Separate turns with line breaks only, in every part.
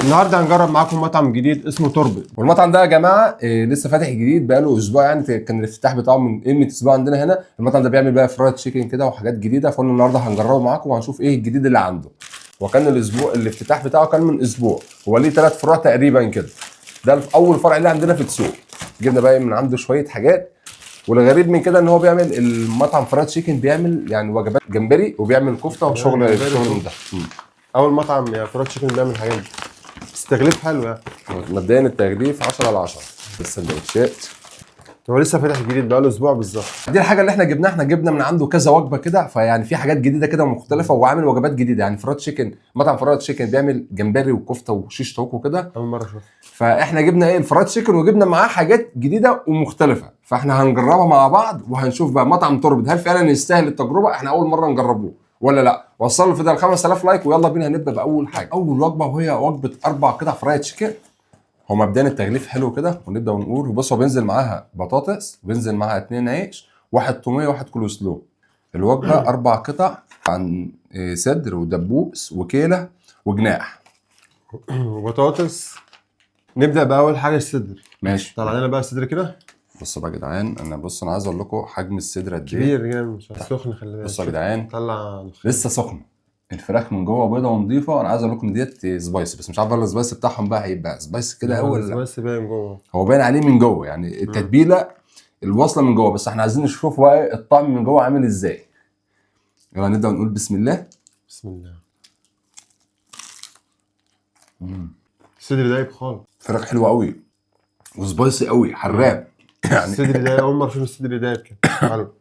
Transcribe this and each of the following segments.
النهارده هنجرب معاكم مطعم جديد اسمه توربيد.
والمطعم ده يا جماعة لسه فاتح جديد بقاله اسبوع، يعني كان الافتتاح بتاعه من قيمة اسبوع عندنا هنا. المطعم ده بيعمل بقى fried chicken كده وحاجات جديدة، فقلنا النهارده هنجربه معاكم وهنشوف ايه الجديد اللي عنده. وكان الاسبوع الافتتاح بتاعه كان من اسبوع. هو ليه 3 فروع تقريبا كده. ده اول فرع اللي عندنا في دسوق. جبنا بقى من عنده شوية حاجات، والغريب من كده ان هو بيعمل المطعم fried chicken، بيعمل يعني وجبات جمبري وبيعمل كفته وشغل شغل من ده.
اول مطعم يا fried chicken بيعمل الحاجات دي، بس تغليف حلو يعني.
مبدئيا التغليف 10 على 10. السندوتشات
هو لسه فاتح جديد بقاله اسبوع بالظبط.
دي الحاجة اللي احنا جبناها. احنا جبنا من عنده كذا وجبة كده، فيعني في حاجات جديدة كده ومختلفة، وعامل وجبات جديدة. يعني fried chicken، مطعم fried chicken بيعمل جمبري وكفته وشيش طاووق وكده.
اول مرة اشوف.
فاحنا جبنا ايه ال fried chicken وجبنا معاه حاجات جديدة ومختلفة، فاحنا هنجربها مع بعض وهنشوف بقى مطعم توربيد هل فعلا يستاهل التجربة، احنا اول مرة نجربوه ولا لا. وصلوا في ده ل 5000 like، ويلا بينا هنبدا باول حاجة. اول وجبة وهي وجبة 4 قطع fried chicken. هو مبدئيا التغليف حلو كده، ونبدا ونقول وبص، هو بينزل معاها بطاطس، وبينزل معاها 2 عيش، واحد توميه وواحد كولوسلو. الوجبة 4 قطع عن صدر ودبوس وكيله وجناح
وبطاطس. نبدا باول حاجة الصدر.
ماشي.
طلع لنا بقى الصدر كده.
بصوا بقى يا جدعان، انا بص انا عايز اقول لكم حجم الصدر قد ايه.
كبير جامد، مش سخن، خلي بالك.
بصوا يا جدعان،
طلع دخان.
لسه سخنة، الفراخ من جوه بيضة ونظيفه. انا عايز اقول لكم ديت spicy، بس مش عارف بقى ال spicy بتاعهم بقى هيبقى spicy كده قوي ولا لا.
بس باين جوه.
هو باين عليه من جوه، يعني التتبيله الواصلة من جوه، بس احنا عايزين نشوف بقى الطعم من جوه عامل ازاي. يلا نبدا ونقول بسم الله.
بسم الله. الصدر دايب خالص.
فراخ حلوة قوي و spicy قوي، حراق يعني.
الصدر ده اول مرة اشوف الصدر دايب كده. حلو.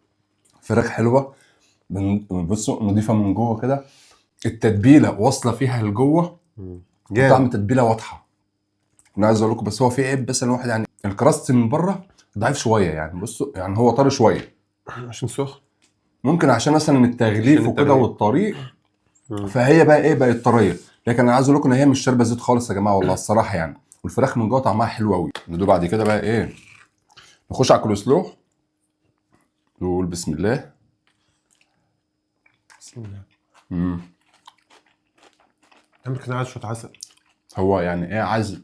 فراخ حلوة، بصوا نضيفه من جوه كده، التتبيله واصله فيها لجوه.
جامد.
طعم التتبيله واضحة. انا عايز اقول لكم بس هو في عيب بس، ان الواحد يعني ال crust من بره ضعيف شوية، يعني بصوا يعني هو طري شوية.
عشان سخن.
ممكن عشان مثلا التغليف
عشان
وكده
التغليف.
والطريق، فهي بقى ايه بقت طرية. لكن انا عايز اقول لكم ان هي مش شاربه زيت خالص يا جماعة والله الصراحة يعني. والفراخ من جوه طعمها حلو قوي. ندوق بعد كده بقى ايه، نخش على الكولسلو، نقول بسم الله.
بسم الله. يمكن عايز شوية عسل.
هو يعني ايه عايز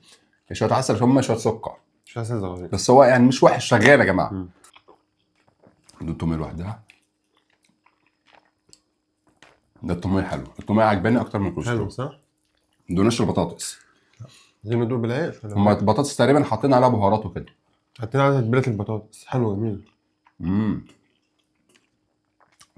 شوية عسل، هم شوية سكر،
شوية عسل صغيرين.
بس هو يعني مش وحش، شغال يا جماعة. دي التوميه لوحدها، ده التوميه حلو، التوميه عجباني اكتر من الكولسلو.
حلو صح؟
دوناش البطاطس.
عايزين ندوق بالعيش ولا؟
هما البطاطس تقريبا حاطين عليها بهارات وكده.
حاطين عليها تتبيله البطاطس، حلو جميل.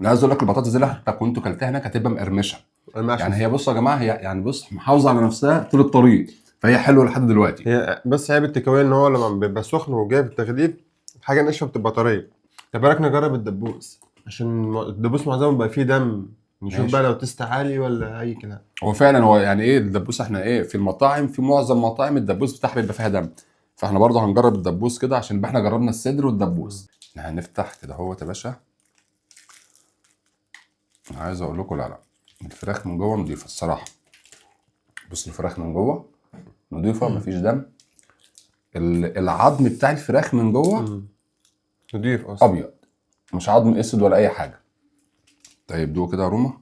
انا عايز اقول لك البطاطس دي اللي انت كنت كلتها هناك هتبقى مقرمشه. يعني هي بصوا يا جماعة، هي يعني بص محافظة على نفسها طول الطريق، فهي حلوة لحد دلوقتي.
هي بس عيب التكاوي ان هو لما بيبقى سخن وجاي في التغليف حاجة ناشفة بتبقى طرية. طب بالك نجرب الدبوس، عشان الدبوس معظمه بيبقى فيه دم، نشوف
ماشي.
بقى لو taste عالي ولا اي كلام.
هو فعلا هو يعني ايه الدبوس، احنا ايه في المطاعم، في معظم مطاعم الدبوس بتاعها بيبقى فيها دم، فاحنا برضه هنجرب الدبوس كده عشان يبقى احنا جربنا الصدر والدبوس. احنا هنفتح كده اهوت يا باشا. انا عايز اقول لكم لا لا، الفراخ من جوه نضيفه الصراحة. بص الفراخ من جوه نضيفه، مفيش دم. العظم بتاع الفراخ من جوه
نضيف اصلا،
ابيض، مش عظم اسود ولا اي حاجة. طيب دوق كده يا روما.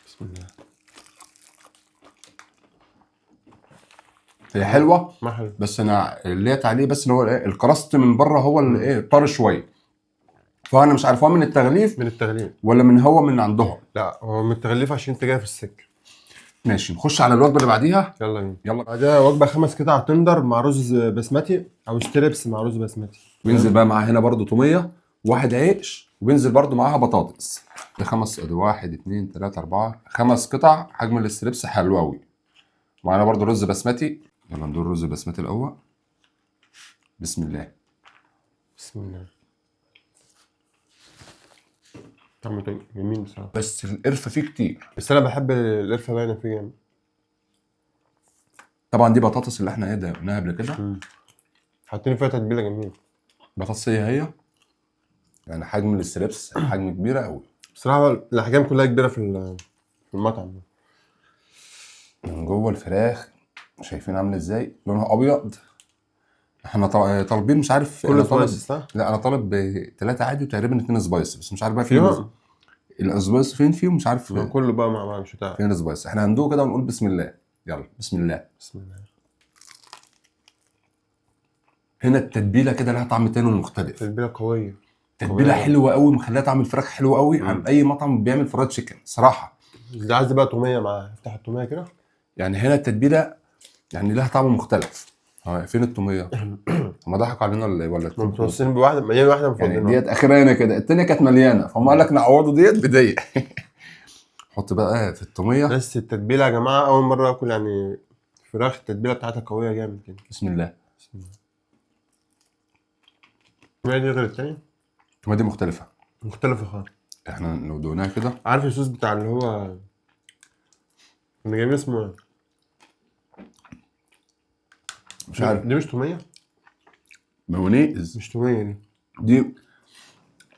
بسم الله.
هي حلوة
ما حلو،
بس انا اللي عليه بس ان هو ايه ال crust من بره هو اللي ايه طري شوية، فانا مش عارف هو من التغليف،
من التغليف
ولا من هو من عندهم.
لا هو من التغليف عشان انت جاي في السكة.
ماشي، نخش على الوجبة اللي بعديها.
يلا بينا.
يلا.
بعدها وجبة 5 قطع tender مع رز بسمتي او strips مع رز بسمتي.
بينزل بقى معاها هنا برده توميه، واحد عيش، وبينزل برده معاها بطاطس. ده 5، ادي 1 2 3 4 5 قطع. حجم ال strips حلو قوي. معانا برده رز بسمتي. يلا ندور رز بسمتي الاول. بسم الله.
بسم الله. طعمه جميل بصراحة،
بس القرفه فيه كتير.
بس انا بحب القرفه باينة فيه جامد.
طبعا دي بطاطس اللي احنا ايه دقناها قبل كده،
حاطين فيها تتبيله جميلة.
بطاطس هي هي يعني حجم ال strips حجم كبيرة قوي
بصراحة. الاحجام كلها كبيرة في المطعم.
من جوه الفراخ شايفين عامله ازاي، لونها ابيض. احنا طالبين مش عارف
كله
انا طالب
spicy صح؟
لا انا طالب 3 عادي وتقريبا 2 spicy، بس مش عارف بقى في ال spice فين فيه مش عارف.
كله بقى مع بعض مش هتعرف
فين ال spice. احنا هندوق كده ونقول بسم الله. يلا بسم الله.
بسم الله.
هنا التتبيله كده لها طعم تاني ومختلف.
تتبيله قوية.
تتبيله حلوة قوي، مخليها طعم الفراخ حلو قوي عن اي مطعم بيعمل fried chicken صراحة.
ده عايز بقى توميه معاها، افتح التوميه كده.
يعني هنا التتبيله يعني لها طعم مختلف. فين التوميه؟ هم ضحكوا علينا ولا ايه؟ ولا
متوصلين بواحدة مليانة، واحدة
يعني
مفضلينها
ديت اخرانه كده، التانية كانت مليانة فهم قال لك نعوضوا ديت بدي. حط بقى في التوميه.
بس التتبيله يا جماعة اول مرة اكل يعني فراخ التتبيله بتاعتها قوية جامد كده.
بسم الله.
بسم الله. التوميه دي غير التانية؟
التوميه دي مختلفة.
مختلفة خالص.
احنا لو دوقناها كده،
عارف الصوص بتاع اللي هو اللي جايبين اسمه ايه؟
مش عارف.
دي مش توميه؟
مايونيز.
مش توميه
دي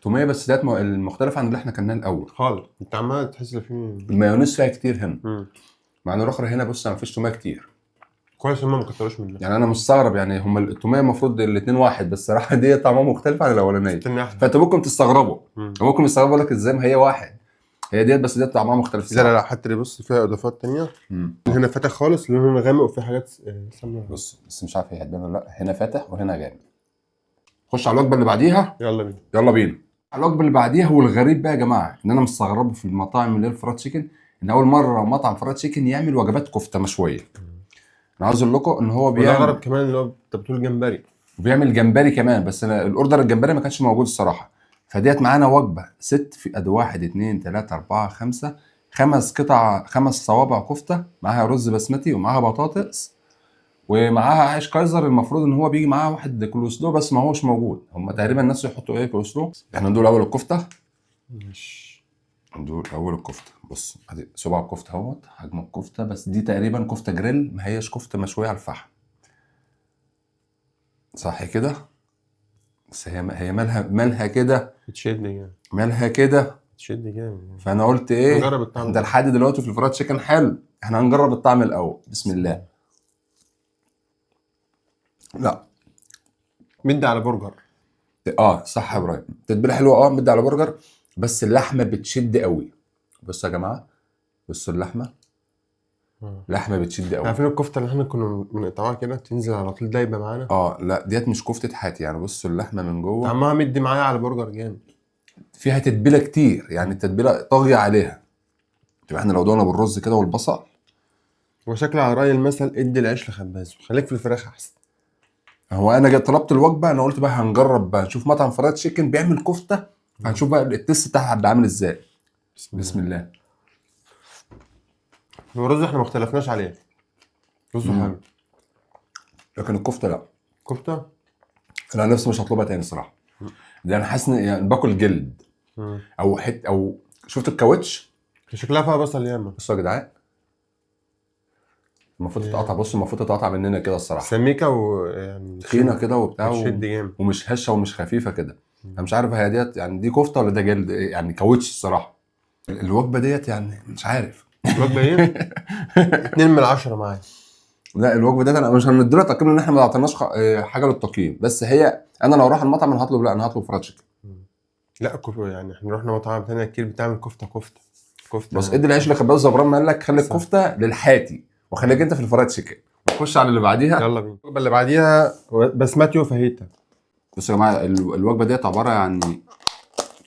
توميه بس ديت المختلفة عن اللي احنا كلناه الاول
خالص. انت عمال تحس ان في
المايونيز فيها كتير هنا، مع ان الاخرى هنا بص ما فيش توميه كتير.
كويس هم ما كتروش منها.
يعني انا مستغرب، يعني هم التوميه المفروض الاثنين واحد، بس الصراحة دي طعمها مختلف عن الاولانية. فانت ممكن تستغربوا، ممكن يستغربوا لك ازاي ما هي واحد، هي ديت بس ديت طعمها مختلف.
لا لا لا، حتى اللي بص فيها اضافات ثانية. هنا فاتح خالص، لون هنا غامق وفي حاجات سمراء.
بص بس مش عارف هي هتبان ولا لا. هنا فاتح وهنا غامق. خش على الوجبة اللي بعديها.
يلا بينا.
يلا بينا على الوجبة اللي بعديها. والغريب بقى يا جماعة ان انا مستغربه في المطاعم اللي هي ال fried chicken، ان اول مرة مطعم fried chicken يعمل وجبات كفته مشوية. انا عاوز اقول لكم ان هو بيعمل
والأغرب كمان اللي هو انت بتقول جمبري،
وبيعمل جمبري كمان، بس انا ال order الجمبري ما كانش موجود الصراحة. فديت معانا وجبة ست في قد 1 2 3 4 5 5 قطع، 5 صوابع كفته، معاها رز بسمتي ومعاها بطاطس ومعاها عيش كايزر. المفروض ان هو بيجي معاها واحد كولوسلو بس ما هوش موجود. هم تقريبا الناس يحطوا ايه كولوسلو. احنا ندول اول الكفتة.
ماشي،
ندول اول الكفتة. بص ادي صباع الكفتة اهوت، حجم الكفتة، بس دي تقريبا كفته جريل، ما هيش كفته مشوية على الفحم صح كده؟ بس هي مالها كده،
بتشد جامد،
مالها كده
بتشد جامد.
فانا قلت ايه،
نجرب الطعم
ده لحد دلوقتي في ال fried chicken حلو، احنا هنجرب الطعم الاول. بسم الله. لا
مدي على برجر.
صح يا ابراهيم، تتبيله حلوة. مدي على برجر، بس اللحمة بتشد قوي. بصوا يا جماعة، بصوا اللحمة، لحمه بتشد قوي.
عارفين الكفتة اللي احنا كنا بنقطعها كده تنزل على طول دايبه معانا؟
لا ديت مش كفته حاتي يعني. بصوا اللحمة من جوه
طعمها مدي معايا على برجر جامد،
فيها تتبيله كتير، يعني التتبيله طاغية عليها. تبقى احنا لو دوقنا بالرز كده والبصل،
وشكل على راي المثل ادي العيش لخبازه، خليك في الفراخ احسن.
هو انا جيت طلبت الوجبة، انا قلت بقى هنجرب بقى نشوف مطعم fried chicken بيعمل كفته، هنشوف بقى ال taste بتاعها هيبقى عامل ازاي. بسم الله.
الرز احنا ما اختلفناش عليه، رزه حلو،
لكن الكفتة لا.
كفته
انا نفسي مش هطلبها تاني الصراحة. ده انا حاسس ان يعني باكل جلد او حتة، او شفت الكاوتش
شكلها فيها بصل ياما.
بصوا يا جدعان، المفروض تتقطع. بصوا المفروض تتقطع مننا كده الصراحة،
سميكة ويعني
تخينة كده وبتاع
بتشد جامد
ومش هشه ومش خفيفة كده. انا مش عارف هي ديت يعني دي كفته ولا ده جلد، يعني كاوتش الصراحة. الوجبة ديت يعني مش عارف
الوجبة ايه؟ 2 من 10 معايا.
لا الوجبة ديت انا مش هنديلها تقييم لان احنا ما اعطيناش حاجة للتقييم، بس هي انا لو رايح المطعم انا هطلب، لا انا هطلب fried chicken.
لا يعني احنا رحنا مطاعم ثانية كتير بتعمل كفته كفته كفته.
بس ادي العيش لخباز زبران، ما قال لك خلي الكفتة للحاتي وخليك انت في ال fried chicken. وخش على اللي بعديها.
يلا بينا. الوجبة اللي بعديها بسمتي وفاهيتا.
بصوا يا جماعة، الوجبة ديت عبارة عن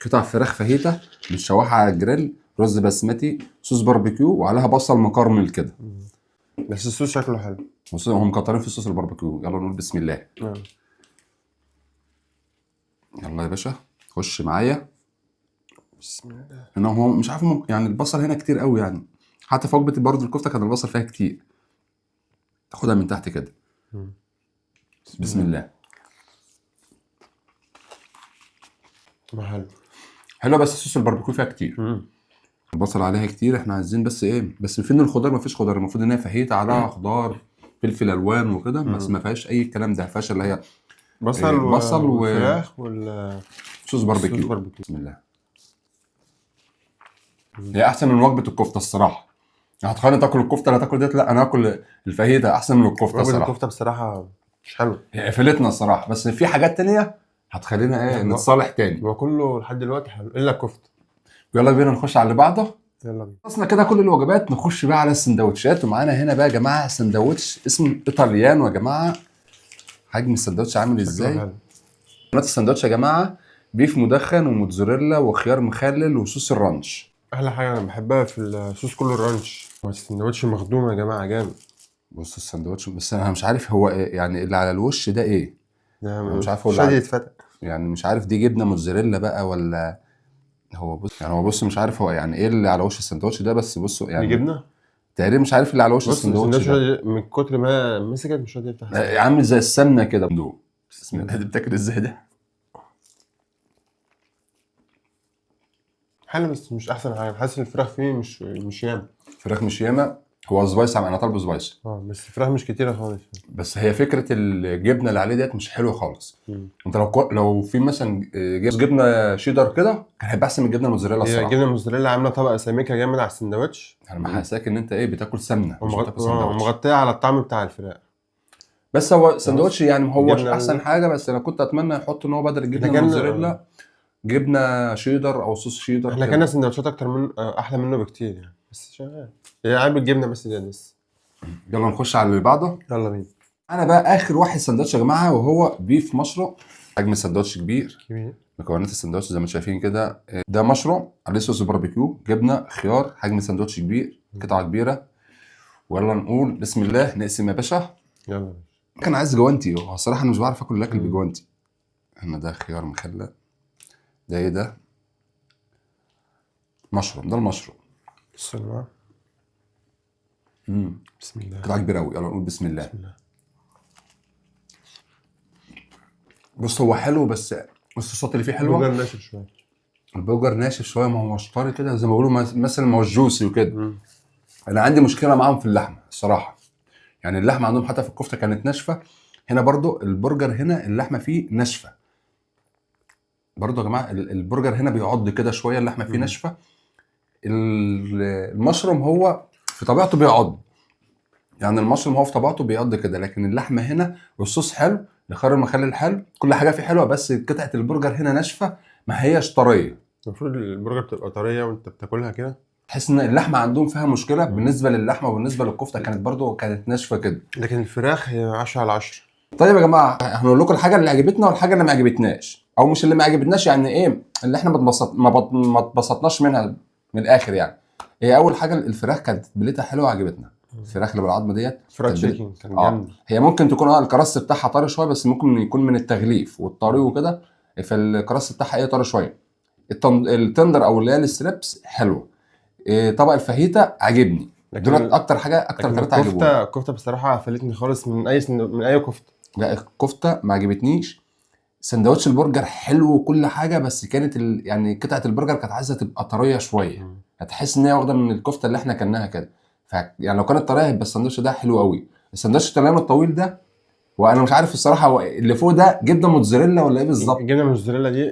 قطع فراخ فاهيتا متشوحه على الجريل، رز بسمتي، صوص باربيكيو، وعليها بصل مكرمل كده.
بس الصوص شكله حلو.
بصوا هم مكترين في صوص الباربيكيو. يلا نقول بسم الله. يلا يا باشا خش معايا.
بسم الله.
هنا هو مش عارف يعني البصل هنا كتير قوي، يعني حتى في وجبة برضه الكفتة كان البصل فيها كتير. تاخدها من تحت كده. بسم الله.
ما حلو.
حلوة بس صوص الباربيكيو فيها كتير. البصل عليها كتير. احنا عايزين بس ايه، بس فين الخضار؟ ما فيش خضار. المفروض ان هي فاهيتا عليها خضار، فلفل الوان وكده، بس ما فيهاش اي الكلام ده. فيهاش اللي هي
بصل
بصل
وفراخ وال
صوص باربيكيو. بسم الله. هي احسن من وجبة الكفتة الصراحة. هتخليني تاكل الكفتة لا تاكل ديت؟ لا انا اكل الفاهيتا احسن من الكفتة الصراحة.
الكفتة بصراحة مش حلوة،
هي قفلتنا الصراحة، بس في حاجات تانية هتخلينا ايه نتصالح تاني.
هو كله لحد دلوقتي حلو الا الكفتة.
يلا بينا نخش على اللي بعده.
يلا بينا.
خلصنا كده كل الوجبات، نخش بقى على السندوتشات. ومعانا هنا بقى يا جماعة سندوتش اسمه ايطاليانو يا جماعة. حجم السندوتش عامل
شكله
ازاي؟
حلو.
السندوتش يا جماعة beef مدخن وموتزاريلا وخيار مخلل وصوص ال ranch.
احلى حاجة انا بحبها في الصوص كله ال ranch. هو السندوتش مخدوم يا جماعة جامد.
بص السندوتش، بس انا مش عارف هو إيه يعني اللي على الوش ده ايه.
ده
انا مش عارف هو
مش
اللي
راضي
على،
يتفتح.
يعني مش عارف دي جبنه موتزاريلا بقى ولا هو. بص يعني هو، بص مش عارف هو يعني ايه اللي على وش السندوتش ده، بس بصوا
دي
يعني
جبنه.
تقريبا مش عارف اللي على وش
بص
السندوتش
السندوتش
ده.
من كتر ما مسكت مش راضي يفتح.
عامل زي السمنة كده. دوق. بسم الله، دي بتاكل ازاي ده؟
حلو بس مش احسن حاجة، حاسس الفراخ فيه مش ياما.
فراخ مش ياما. هو spicy، انا طالبه spicy.
بس الفراخ مش كتيرة خالص.
بس هي فكرة الجبنة اللي عليه ديت مش حلوة خالص.
مم.
انت لو في مثلا جبنه شيدر كده كان هيبقى احسن من الجبنة الموتزاريلا
هي
الصراحة.
الجبنة الموتزاريلا عامله طبقه سميكة جامد على السندوتش.
انا محساك ان انت ايه بتاكل سمنه مش بتاكل سندوتش.
ومغطيه على الطعم بتاع الفراخ.
بس هو سندوتش يعني ما هوش
جبنة
احسن حاجة، بس انا كنت اتمنى يحط ان هو بدل الجبنة
إحنا كان-
الموتزاريلا جبنه شيدر او صوص شيدر
احنا
كده.
كنا سندوتشات اكتر من احلى منه بكتير يعني، بس شغال. هي عيب الجبنة بس دي بس.
يلا نخش على اللي بعده.
يلا بينا.
انا بقى اخر واحد سندوتش يا جماعة، وهو beef mushroom. حجم السندوتش كبير.
كبير.
مكونات السندوتش زي ما انتم شايفين كده، ده مشروم عليه صوص باربيكيو، جبنه، خيار. حجم السندوتش كبير، قطعه كبيرة. ويلا نقول بسم الله، نقسم يا باشا.
يلا بينا.
كان عايز جوانتي، هو الصراحة انا مش بعرف اكل الاكل
مم.
بجوانتي. هنا ده خيار مخلل، ده ايه ده؟ مشروم، ده المشروم.
بسم الله. بسم الله.
قطعه كبيرة قوي. يلا نقول بسم الله.
بسم الله.
بص هو حلو، بس الصوصات اللي فيه حلوة.
البرجر ناشف شوية.
البرجر ناشف شوية، ما هوش طري كده زي ما بيقولوا، مثلا ما هوش juicy وكده. انا عندي مشكلة معاهم في اللحمة الصراحة، يعني اللحمة عندهم حتى في الكفتة كانت ناشفة. هنا برضو البرجر هنا اللحمة فيه ناشفة برضو يا جماعة. البرجر هنا بيعض كده شوية، اللحمة فيه ناشفة. المشروم هو في طبيعته بيعض، يعني المشروم هو في طبيعته بيعض كده، لكن اللحمة هنا والصوص حلو، الخيار المخلل حلو، كل حاجة فيه حلوة، بس قطعه البرجر هنا ناشفة، ما هياش طرية.
المفروض البرجر بتبقى طرية وانت بتاكلها كده.
تحس ان اللحمة عندهم فيها مشكلة. بالنسبة للحمه وبالنسبة للكفته كانت برضو كانت ناشفة كده.
لكن الفراخ هي 10 على 10.
طيب يا جماعة هنقول لكم الحاجة اللي عجبتنا والحاجة اللي ما عجبتناش، او مش اللي ما عجبتناش يعني ايه اللي احنا ما اتبسطناش منها من الاخر يعني. هي اول حاجة الفراخ كانت تتبيلتها حلوة وعجبتنا. الفراخ اللي بالعظمة ديت
fried chicken كان جامد.
هي ممكن تكون ال crust بتاعها طري شوية، بس ممكن يكون من التغليف والطري وكده، فال crust بتاعها ايه طري شوية. ال tender او اللي هي ال strips حلوة. طبق الفاهيتا عجبني. دول اكتر حاجة، اكتر ثلاثة عجبوني.
الكفتة بصراحة قفلتني خالص من اي كفته.
لا الكفتة ما عجبتنيش. سندوتش البرجر حلو وكل حاجة، بس كانت يعني قطعه البرجر كانت عايزه تبقى طرية شوية. هتحس ان هي واخده من الكفتة اللي احنا كلناها كده. يعني لو كانت طرية هيبقى السندوتش ده حلو قوي. السندوتش الطلياني الطويل ده، وانا مش عارف الصراحة هو اللي فوق ده جبنه موتزاريلا ولا ايه بالظبط؟
الجبنة الموتزاريلا دي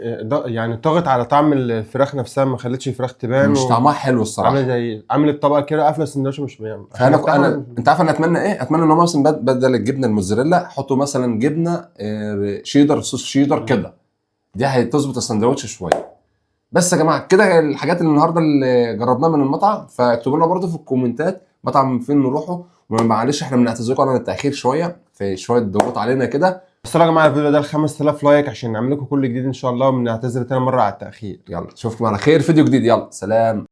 يعني طغت على طعم الفراخ نفسها، ما خلتش الفراخ تبان.
مش طعمها حلو الصراحة.
عامله زي عامل الطبقة كده قافله السندوتش مش بيعمل.
فانا انت عارف انا اتمنى ايه؟ اتمنى ان هم مثلا بدل الجبنة الموتزاريلا حطوا مثلا جبنه شيدر، صوص شيدر كده، دي هتظبط السندوتش شوية. بس يا جماعة كده الحاجات اللي النهارده اللي جربناها من المطعم. فاكتبوا لنا برده في الكومنتات مطعم فين نروحه. ومعلش احنا بنعتذركم عن التاخير شوية، في شوية ضغوط علينا كده.
بس يا جماعة الفيديو ده 5000 like عشان نعمل لكم كل جديد ان شاء الله، وبنعتذر تاني مرة على التاخير.
يلا اشوفكم على خير فيديو جديد، يلا سلام.